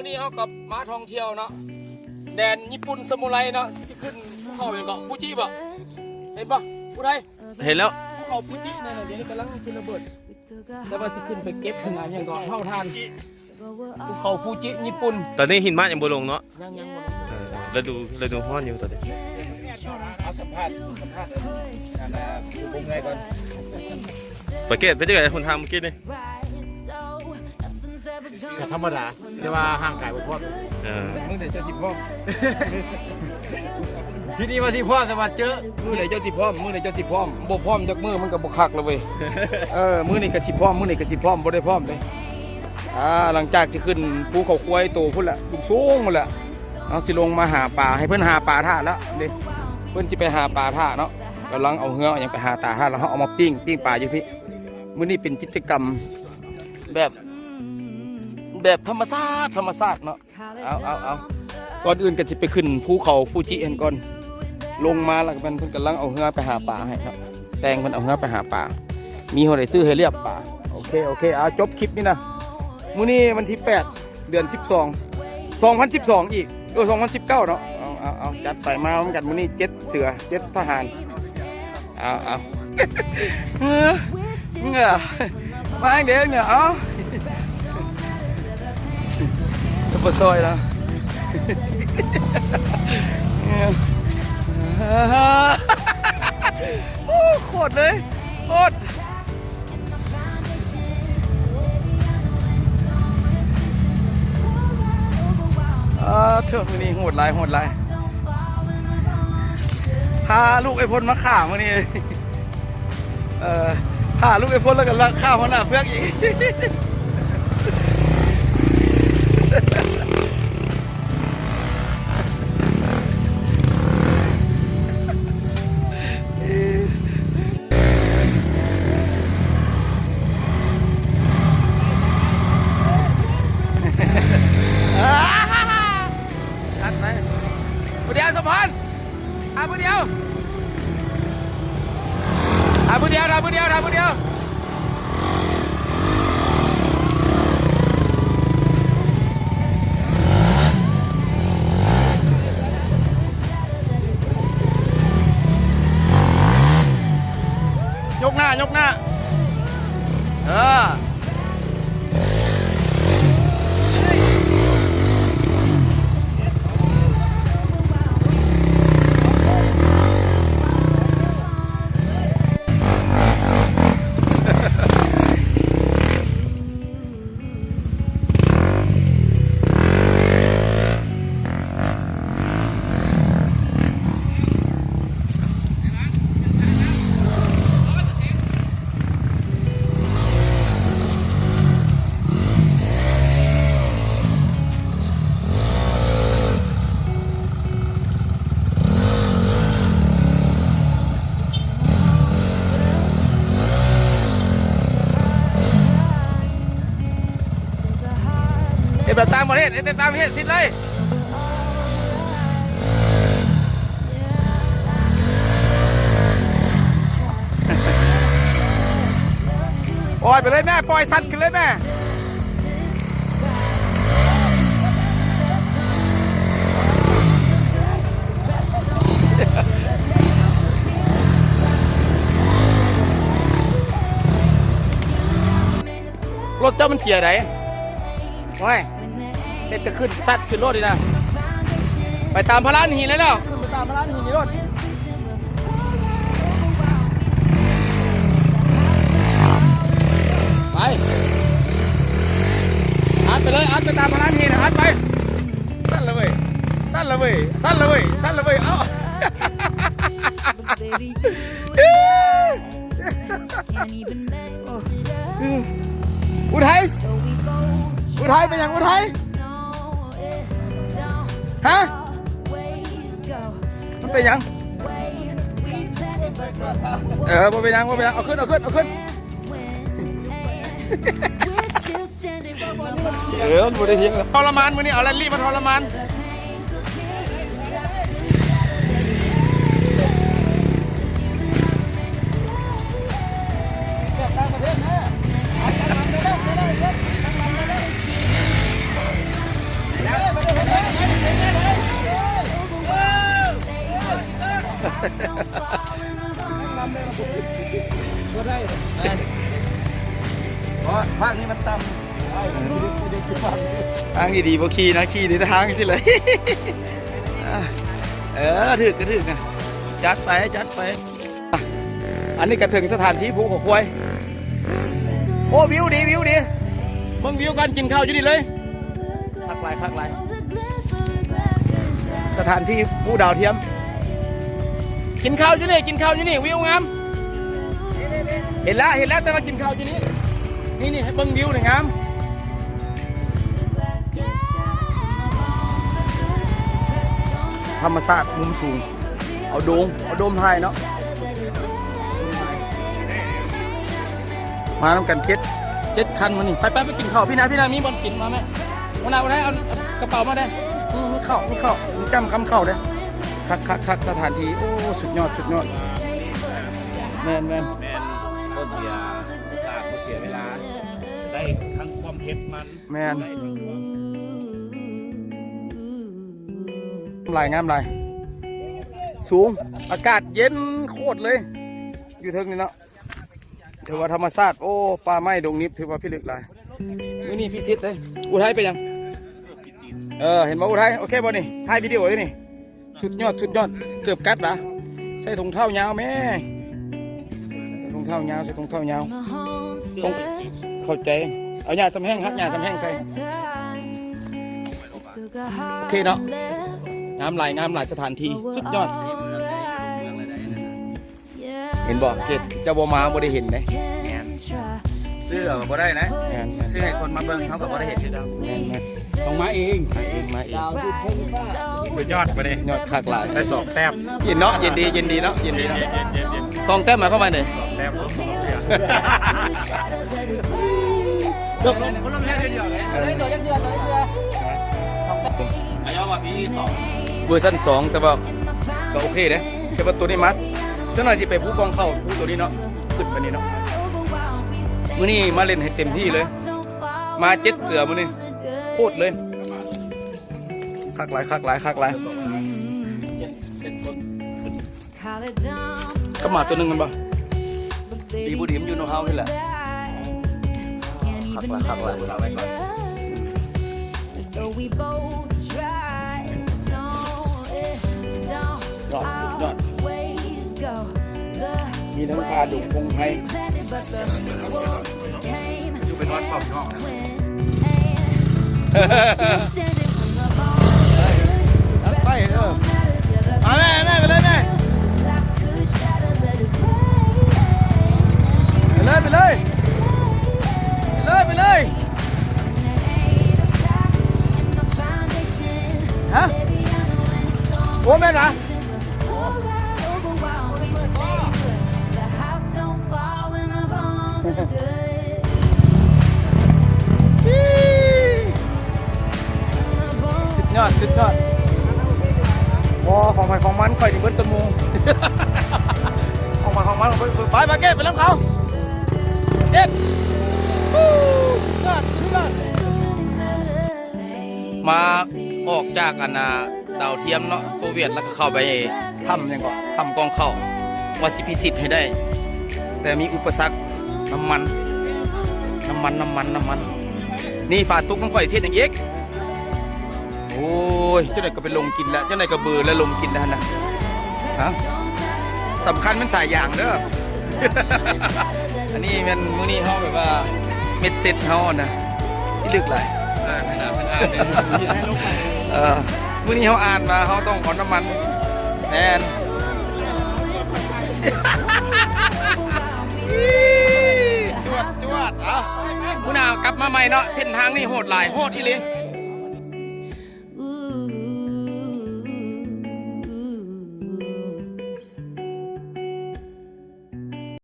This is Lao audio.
ນີ້ເຮົາກໍມາທ່ອງທ່ຽວເນາະ ແດນຍີ່ປຸ່ນສະມູໄລເນາະ ຊິຂຶ້ນພູເຂົາຫຍັງເກາະ ຟູຈິບໍ ເຫັນບໍ່ຜູ້ໃດ? ເຫັນແລ້ວ ພູເຂົາຟູຈິນັ້ນນະ ດຽວນີ້ກຳລັງຊິລະເບີດ ແຕ່ວ່າຊິຂຶ້ນໄປເກັບອັນຫຍັງເກາະ ເຜົາຖ່ານ ພູເຂົາຟູຈິຍີ່ປຸ່ນ. ຕອນນີ້ຫິມະຍັງບໍ່ລົງເນາະ ຍັງ ຍັງບໍ່ລົງ ເອີ ລະດູ ລະດູຮ້ອນຢູ່ຕອນນີ້. ເອົາສຳພາດ ສຳພາດອັນ ອັນ ຜູ້ເມື່ອຍກ່ອນ. ປະເກດເປັນຈັ່ງໃດຫົນທາງມື້ກີ້ນີ້? ກໍທຳມະດາ ແຕ່ວ່າຮ່າງກາຍບໍ່ພ້ອມ. ເອີ ມື້ໃດເຈົ້າຊິພ້ອມ? ທີ່ນີ້ວ່າຊິພ້ອມ ແຕ່ວ່າເຈີ ມື້ໃດເຈົ້າຊິພ້ອມ? ມື້ໃດເຈົ້າຊິພ້ອມ? ບໍ່ພ້ອມຈັກມື້ມັນກໍບໍ່ຄັກແລ້ວເວີຍ. ເອີ ມື້ນີ້ກໍຊິພ້ອມ ມື້ນີ້ກໍຊິພ້ອມ ບໍ່ໄດ້ພ້ອມເດ້. ອ່າ ຫຼັງຈາກຊິຂຶ້ນພູເຂົາຄວາຍໂຕພຸ້ນລະ ສູງໆພຸ້ນລະ ເຮົາຊິລົງມາຫາປາ ໃຫ້ເພິ່ນຫາປາຖ້າລະເດ້. ເພິ່ນຊິໄປຫາປາຖ້າເນາະ ກຳລັງເອົາເຮືອເອົາຫຍັງໄປຫາຕາຖ້າ ແລ້ວເຮົາເອົາມາປີ້ງ ປີ້ງປາຢູ່ພີ້. ມື້ນີ້ເປັນກິດຈະກຳແບບ ແບບທຳມະຊາດ ທຳມະຊາດເນາະ. ເອົາ ເອົາ ເອົາ ກ່ອນອື່ນກໍຊິໄປຂຶ້ນພູເຂົາຟູຈິຫັ້ນກ່ອນ ລົງມາແລ້ວກໍແມ່ນເພິ່ນກຳລັງເອົາເຮືອໄປຫາປາໃຫ້ເນາະ ແຕ່ງເພິ່ນເອົາເຮືອໄປຫາປາ ມີຫົວໃດຊື້ໃຫ້ລຽບປາ. ໂອເຄ ໂອເຄ ເອົາ ຈົບຄລິບນີ້ນະ ມື້ນີ້ວັນທີແປດ ເດືອນສິບສອງ ສອງພັນສິບສອງອີກ ເອີ ສອງພັນສິບເກົ້າເນາະ. ເອົາ ເອົາ ເອົາ ຈັດໄປ ມານຳກັນມື້ນີ້ເຈັດເສືອ ເຈັດທະຫານ. ເອົາ ເອົາ ເຫື່ອ ເຫື່ອ ມາແຮງເດ້ເຫື່ອ ເອົາ ບໍ່ຊ່ອຍລະ ເຫື່ອ ໂອ້ ໂຄດເລີຍ ໂຄດ. ອ່າ ເທີ ມື້ນີ້ໂຫດຫຼາຍ ໂຫດຫຼາຍ ພາລູກໄອ້ພົນມາຂ້າມື້ນີ້. ເອີ ພາລູກໄອ້ພົນ ແລ້ວກໍຂ້າຫົວໜ້າເຟືອກອີກ. ຈັດໄປ ຜູ້ດຽວ ສົມພອນ ຖ້າຜູ້ດຽວ ຖ້າຜູ້ດຽວ ຖ້າຜູ້ດຽວ. ຍົກໜ້າ ຍົກໜ້າ ເອີ. ເຮັດແບບຕ່າງປະເທດ ເຮັດແບບຕ່າງປະເທດ ຊິດເລີຍ. ປ່ອຍໄປເລີຍແມ່ ປ່ອຍສັດຂຶ້ນເລີຍແມ່. ລົດເຈົ້າມັນເກຍໃດ? ໂອ້ຍ ເຮັດກະຂຶ້ນ ສັດຂຶ້ນໂລດນີ້ນະ ໄປຕາມພາລານຫີນເລີຍເນາະ ຂຶ້ນໄປຕາມພາລານຫີນນີ້ໂລດ ໄປ ອັດໄປເລີຍ ອັດໄປຕາມພາລານຫີນ ອັດໄປ ສັ່ນລະເວີຍ ສັ່ນລະເວີຍ ສັ່ນລະເວີຍ ສັ່ນລະເວີຍ ເອົ້າ ອຸໄທ ອຸໄທ ເປັນຫຍັງອຸໄທ? ຮະ? ມັນເປັນຫຍັງ? ເອີ ບໍ່ເປັນຫຍັງ ບໍ່ເປັນຫຍັງ ເອົາຂຶ້ນ ເອົາຂຶ້ນ ເອົາຂຶ້ນ. ເອີ ມັນບໍ່ໄດ້ເຖິງ ທໍລະມານ ມື້ນີ້ເອົາແຣນລີ້ມາທໍລະມານ. ແບບຕ່າງປະເທດນະ ອັດ ອັດ ອັດ ອັດ ອັດ ອັດ ອັດ. ທາງນີ້ມັນຕ່ຳ ທາງດີໆບໍ່ຂີ່ນະ ຂີ່ໃນທາງຊີ້ເລີຍ. ເອີ ຖືກກໍຖືກນະ ຈັດໄປ ຈັດໄປ. ອັນນີ້ກໍເຖິງສະຖານທີ່ຜູເຂົາຄວາຍ. ໂອ້ ວິວດີ ວິວດີ ເບິ່ງວິວກ່ອນ ກິນເຂົ້າຢູ່ນີ້ເລີຍ. ຄັກຫຼາຍ ຄັກຫຼາຍ ສະຖານທີ່ພູດາວທຽມ. ກິນເຂົ້າຢູ່ນີ້ ກິນເຂົ້າຢູ່ນີ້ ວິວງາມ. ເຫັນລະ ເຫັນລະ ແຕ່ວ່າກິນເຂົ້າຢູ່ນີ້ ນີ້ໆ ໃຫ້ເບິ່ງວິວນີ້ງາມ. ທຳມະຊາດມຸມສູງ ເອົາໂດຣນ ເອົາໂດຣນຖ່າຍເນາະ. ມານຳກັນເຈັດ ເຈັດຄັນມື້ນີ້. ໄປໆ ໄປກິນເຂົ້າ ພີ່ນາ ພີ່ນາ ມີບ່ອນກິນມາແມ່. ຫົວໜ້າ ຫົວໜ້າ ເອົາກະເປົາມາແດ່. ອື ມີເຂົ້າ ມີເຂົ້າ ມີຈ້ຳຄຳເຂົ້າເດ້. ຄັກໆໆ ສະຖານທີ່ ໂອ້ ສຸດຍອດ ສຸດຍອດ. ແມ່ນໆ ແມ່ນ ບໍ່ເສຍໂອກາດ ບໍ່ເສຍເວລາ ໄດ້ທັງຄວາມເຜັດມັນ. ແມ່ນ ງາມຫຼາຍ ງາມຫຼາຍ ສູງ ອາກາດເຢັນໂຄດເລີຍ ຢູ່ເທິງນີ້ເນາະ. ຖືວ່າທຳມະຊາດ ໂອ້ ປ່າໄມ້ດົງດິບ ຖືວ່າພິລຶກຫຼາຍ. ມື້ນີ້ພິເສດເດ້. ອຸໄທໄປຍັງ? ເອີ ເຫັນບໍ່ ອຸໄທ? ໂອເຄບໍ່ນີ້? ຖ່າຍວິດີໂອຢູ່ນີ້. ສຸດຍອດ ສຸດຍອດ ເກືອບກັດຫວາ. ໃສ່ຖົງເທົ້າຍາວແມ້ ໃສ່ຖົງເທົ້າຍາວ ໃສ່ຖົງເທົ້າຍາວ ຕ້ອງເຂົ້າໃຈ. ເອົາຫຍ້າສຳແຫ້ງ ຫາຫຍ້າສຳແຫ້ງໃສ່. ໂອເຄເນາະ ງາມຫຼາຍ ງາມຫຼາຍ ສະຖານທີ່ສຸດຍອດ. ເຫັນບໍ່ ເຂດເຈົ້າບໍ່ມາບໍ່ໄດ້ເຫັນເດ້. ແມ່ນ ຊື້ເອົາກໍບໍ່ໄດ້ນະ. ແມ່ນໆ ຊື້ໃຫ້ຄົນມາເບິ່ງເຮົາກໍບໍ່ໄດ້ເຫັນຄືກັນ. ແມ່ນໆ ຕ້ອງມາເອງ ມາເອງ ມາເອງ. ສຸດຍອດບາດນີ້ ຍອດຄັກຫຼາຍ ໄດ້ສອງແຕ້ມ. ຍິນເນາະ ຍິນດີ ຍິນດີເນາະ ຍິນດີເນາະ. ສອງແຕ້ມໝາຍຄວາມວ່າໃດ? ສອງແຕ້ມ ເວີຊັນສອງ ແຕ່ວ່າກໍໂອເຄເດ້ ແຕ່ວ່າໂຕນີ້ມາ ຈັກໜ່ອຍຊິໄປພູກອງເຂົ້າ ພູໂຕນີ້ເນາະ ຂຶ້ນໄປນີ້ເນາະ. ມື້ນີ້ມາຫຼິ້ນໃຫ້ເຕັມທີ່ເລີຍ ມາເຈັດເສືອມື້ນີ້ ໂຄດເລີຍ. ຄັກຫຼາຍ ຄັກຫຼາຍ ຄັກຫຼາຍ. ກັບໝາໂຕໜຶ່ງແມ່ນບໍ່? ດີບໍ່ດີມັນຢູ່ນຳເຮົານີ້ແຫຼະ. ຄັກຫຼາຍ ຄັກຫຼາຍ ເອົາໄວ້ກ່ອນ. ຍອດ ຍອດ ມີທັງປ່າດົງພົງໄພ. ຢູ່ໄປນອນເຝົ້າຢູ່ນອກ ໄປ ເອີ ມາແມ່ ແມ່ ໄປເລີຍແມ່ ໄປເລີຍ ໄປເລີຍ ໄປເລີຍ ໄປເລີຍ. ຮະ ໂອ້ ແມ່ນຫວາ? ສຸດຍອດ ສຸດຍອດ. ບໍ່ ຂອງໃຜຂອງມັນ ຂ້ອຍນີ້ເບິດແຕ່ໝູ່ ຂອງໃຜຂອງມັນ. ໄປ ໄປ ເກັດ ໄປນຳເຂົາ ເກັດ. ສຸດຍອດ ສຸດຍອດ. ມາອອກຈາກອັນນ່າ ດາວທຽມເນາະ ໂຊວຽດ ແລ້ວກໍເຂົ້າໄປຖ້ຳຫຍັງເກາະ ຖ້ຳກອງເຂົ້າ ວ່າຊິພິຊິດໃຫ້ໄດ້ ແຕ່ມີອຸປະສັກ ນ້ຳມັນ ນ້ຳມັນ ນ້ຳມັນ ນ້ຳມັນ. ນີ້ຝາຕົກນຳຂ້ອຍຊິເຮັດຫຍັງອີກ? ໂອ້ຍ ຈັ່ງໃດກໍໄປລົງກິນແລ້ວ ຈັ່ງໃດກໍເບີແລ້ວ ລົງກິນແລ້ວຫັ້ນນະ. ຮະ ສຳຄັນແມ່ນສາຍຢາງເດີ. ອັນນີ້ແມ່ນມື້ນີ້ເຮົາແບບວ່າເມັດເຊັດເຮົາຫັ້ນນະ ທີ່ລຶກຫຼາຍ. ອ່ານໃຫ້ນະ ເພິ່ນອ່ານເດີ. ເອີ ມື້ນີ້ເຮົາອ່ານວ່າເຮົາຕ້ອງເອົານ້ຳມັນ ແມ່ນ ຈວດ ຈວດ. ເອົ້າ ມື້ໜ້າກັບມາໃໝ່ເນາະ ເສັ້ນທາງນີ້ໂຫດຫຼາຍ ໂຫດອີ່ຫຼີ.